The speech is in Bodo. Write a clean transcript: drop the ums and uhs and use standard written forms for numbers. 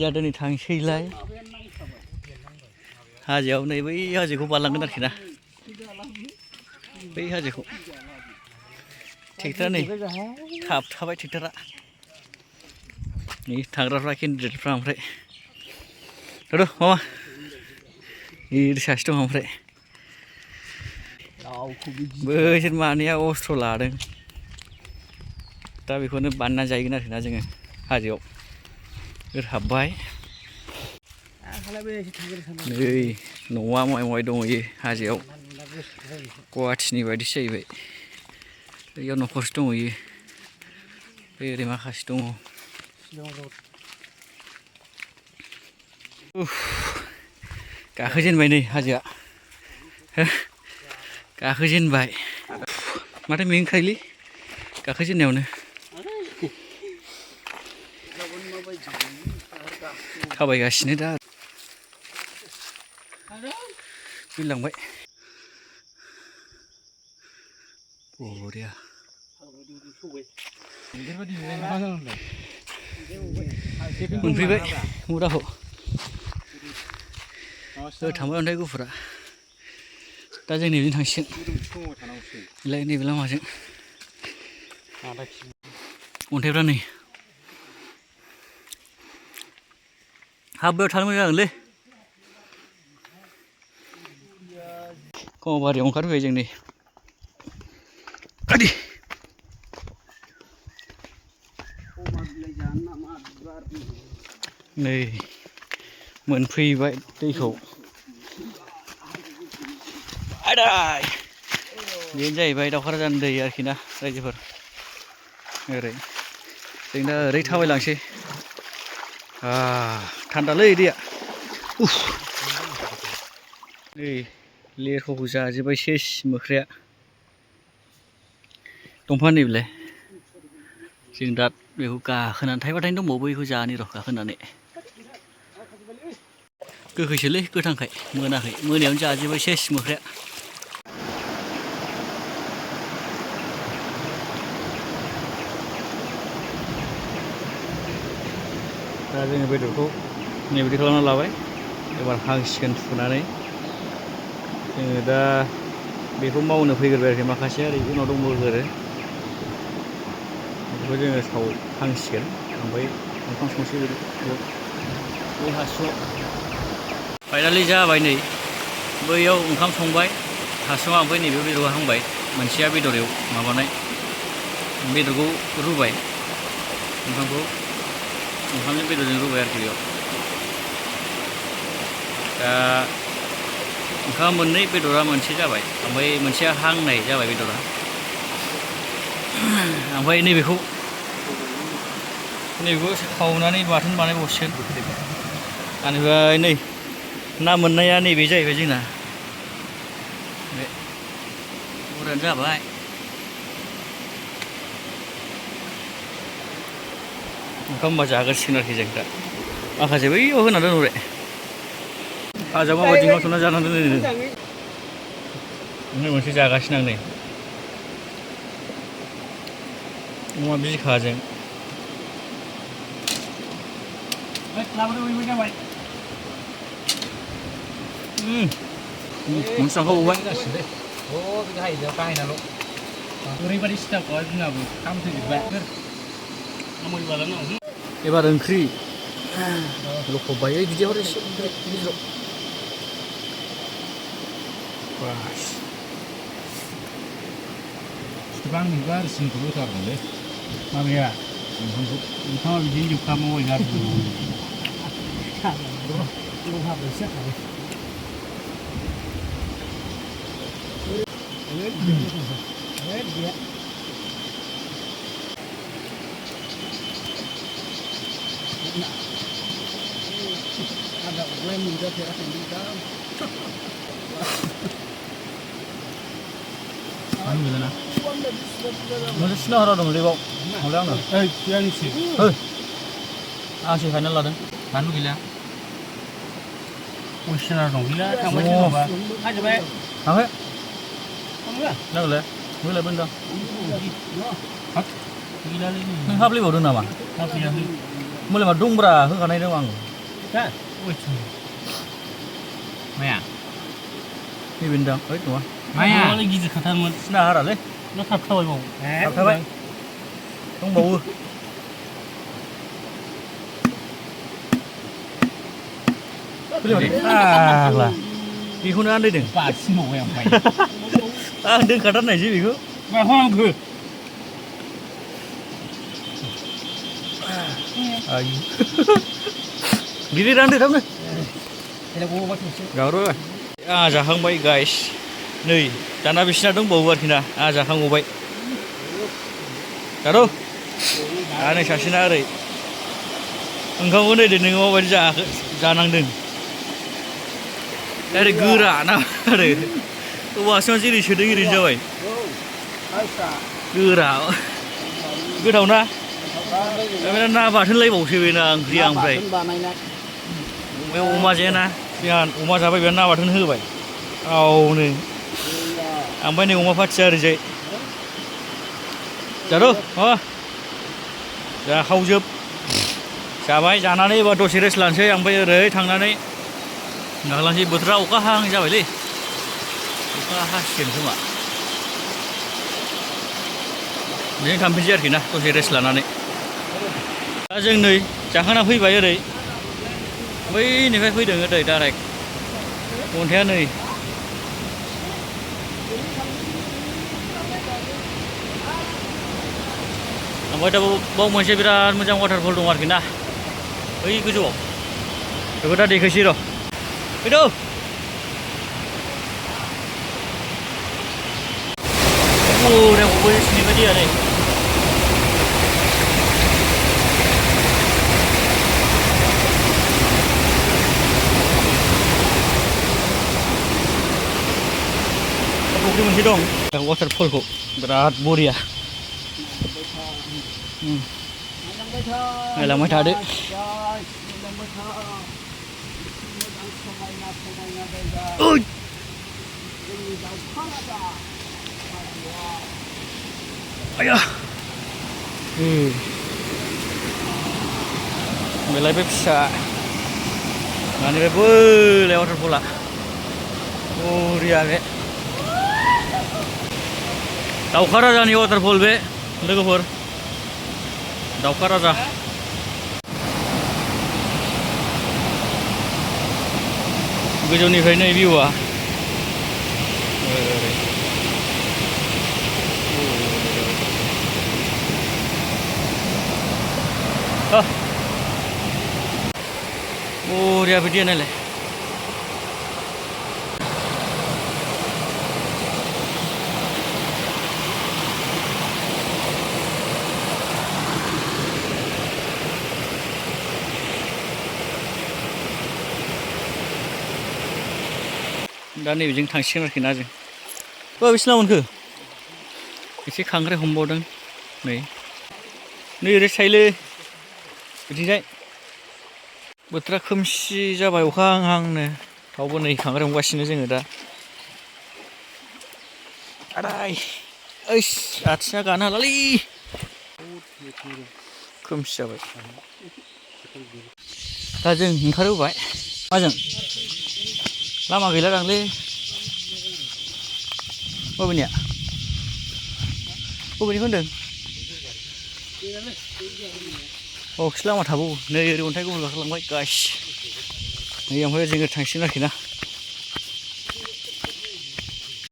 जादों नै थांसैलाय हाजोआव नै बै हाजोखौ बारलांगोन आरोखि ना बै हाजोखौ ट्रेक्टरा नै थाबथाबाय ट्रेक्टरा नै थांग्राफ्रा केन्डिडेटफ्रा ओमफ्राय र' मामा गिदिर सासे दं ओमफ्राय बैसोर मानैया अस्त्र लादों दा बेखौनो बानायना जाहैगोन आरोखि ना जोङो हाजोआव ओरै हाबबाय नै न'आ माय माय दंहैयो हाजोआव गुवाहाटिनि बायदिसो जाहैबाय बैयाव न'खरसे दंहैयो बै ओरै माखासे दङ गाखोजेनबाय नै हाजोआ गाखोजेनबाय माथो मेंखायोलै गाखोजेननायावनो थाबायगासिनो दा बिरलांबाय बरिया मोनफैबाय मुराखौ थांबाय अन्थाइ गुफुरा दा जों नैबेजों थांसिगोन नैबे लामाजों अन्थाइफ्रा नै हाब्बायाव थानो मोजां जागोनलै कमाबारियाव ओंखारफैबाय जों नै नै मोनफैबाय दैखौ आदाय बेनो जाहैबाय दाउखाराजान दै आरोखि ना रायजोफोर ओरै जों दा ओरै थाबायलांसै थान्दालै दैया नै लेरख'खौ जाजोब्बाय सेस मोख्राया दंफां नैबेलाय जों दा बेखौ गाखोनानै थाइबा थाइनै दंबावो बेखौ जानि र' गाखोनानै गोखैसोलै गोथांखाय मोनाखै मोनायावनो जाजोब्बाय सेस मोख्राया दा जोङो बेदरखौ नैबायदि खालामना लाबाय एबार हांसिगोन सुनानै जोङो दा बेखौ मावनो फैग्रोबाय आरोखि माखासे ओरै उनाव दंबावो बेखौ जोङो हांसिगोन ओमफ्राय ओंखाम संसै बै हासुङाव फाइनालि जाबाय नै बैयाव ओंखाम संबाय हासुङाव ओमफ्राय नैबे बेदरा हांबाय मोनसेया बेदर माबानाय बेदरखौ रुबाय ओंखामजों बेदरजों रुबाय आरोखि बेयाव दा ओंखामा मोननै बेदरा मोनसे जाबाय ओमफ्राय मोनसेया हांनाय जाबाय बेदरा ओमफ्राय नैबेखौ सावनानै बाथोन बानायबावसिगोन बेनिफ्राय नै ना मोननाया नैबे जाहैबाय जोंना बे बुरजायानो जाबाय ओंखाम होनबा जाग्रोसिगोन आरोखि जों दा माखासे बैयाव होना दोनहरबाय हाजोआव माबायदि ओंखाम संना जानानै दोनो ओमफ्राय मोनसे जागासिनो आं नै अमा बिखाजों मोनसांखावबाय ओरैबायदि सिथाखौहाय बुङाबो खामथैजोब्बाय एबार ओंख्रि लखबबाय बिदियाव एसे गिदिराव बास आंनिबा आरसिनखौ होथारगोनलै माबाया ओंखामा बिदिनो जोबखा मावै गारबो लहाबोसो ada gue muda kira sendiri anu gimana? Masih sinar dong lebau, mulai anu. Yang sih. Asih final lah dong. Anu gila. Masih sinar dong gila. Kamu sih apa? Aja be. Apa? Kamu lah. Nak le. Mulai benda. Hah? Gila ini. Hap lebau dong nama. Hap ya. Mulai mah dongब्रा होखानाय दं आं दा माया नैबेनोदां ओइ नङा माया गिदिर खाथारमोन सिना हारालै ना थाबथाबाय बाव थाबथाबाय दंबावो फाग्ला बेखौनो आन्दायदों बारसिनबावबाय ओमफ्राय आं दोनखाथारनायसै बेखौ मा खालामखो आयु गिदिर आन्दै थाबनो जाग्रोबाय आंहा जाखांबाय गाइस नै दाना बिसिना दंबावो आरोखि ना आंहा जाखांबावबाय दाद' आरो नै सासेना ओरै ओंखामखौ नायदो नोङो माबायदि जानांदों ओरै गोरा ना आरो औवासोआव जेरै सोदों ओरैनो जाबाय गोरा गोथाव ना ना बाथोन लायबावसो बेना ओंख्रिया ओमफ्राय बे अमा जेना जोंहा अमा जाबाय बेहा ना बाथोन होबाय औनो ओमफ्राय नै अमा फाथिया ओरैजाय जाद' जाखावजोब जाबाय जानानै एबार दसे रेस्ट लानोसै ओमफ्राय ओरै थांनानै नागालांसै बोथोरा अखा हाहां जाबायलै अखा हासिगोन खोमा बेजों थांफिनसै आरोखि ना दसे रेस्ट लानानै दा जों नै जाखांना फैबाय ओरै बैनिफ्राय फैदों ओरै डाइरेक्ट अन्थाइआ नै ओमफ्राय दा बाव मोनसे बिराद मोजां वाटारफल दं आरोखि ना बै गोजौआव बेखौ दा देखायसै र' फैद' बबे सिनिफ्राय दैया नै फुख्रि मोनसे दं वाटारफलखौ बिराद बरिया नायलांबाय थादो आया बेलाय बे फिसा माने बे बोलाय वाटारफला बरिया बे दाउखा राजानि वाटारफल बे लोगोफोर दाउखा राजा गोजौनिफ्राय नै भिउआ बरिया बिदि नायलाय दा नैबेजों थांसिगोन आरोखि ना जों बेसेबां मोनखो एसे खांख्राइ हमबावदों नै ओरै सायलै बिथिंजाय बोथोरा खोमसि जाबाय अखा हांहांनो थावबो नै खांख्राइ हमगासिनो जोङो दा आदाय ओइस आथिङा गानो हालालै खोमसि जाबाय दा जों ओंखारबोबाय माजों लामा गैला दांलै बबेनिया बबेनिखौ होनदों बावखिसो लामा थाबावो नै ओरै अन्थाइ गुबुन गाखोलांबाय गाइस नै ओमफ्राय जोङो थांसिगोन आरोखि ना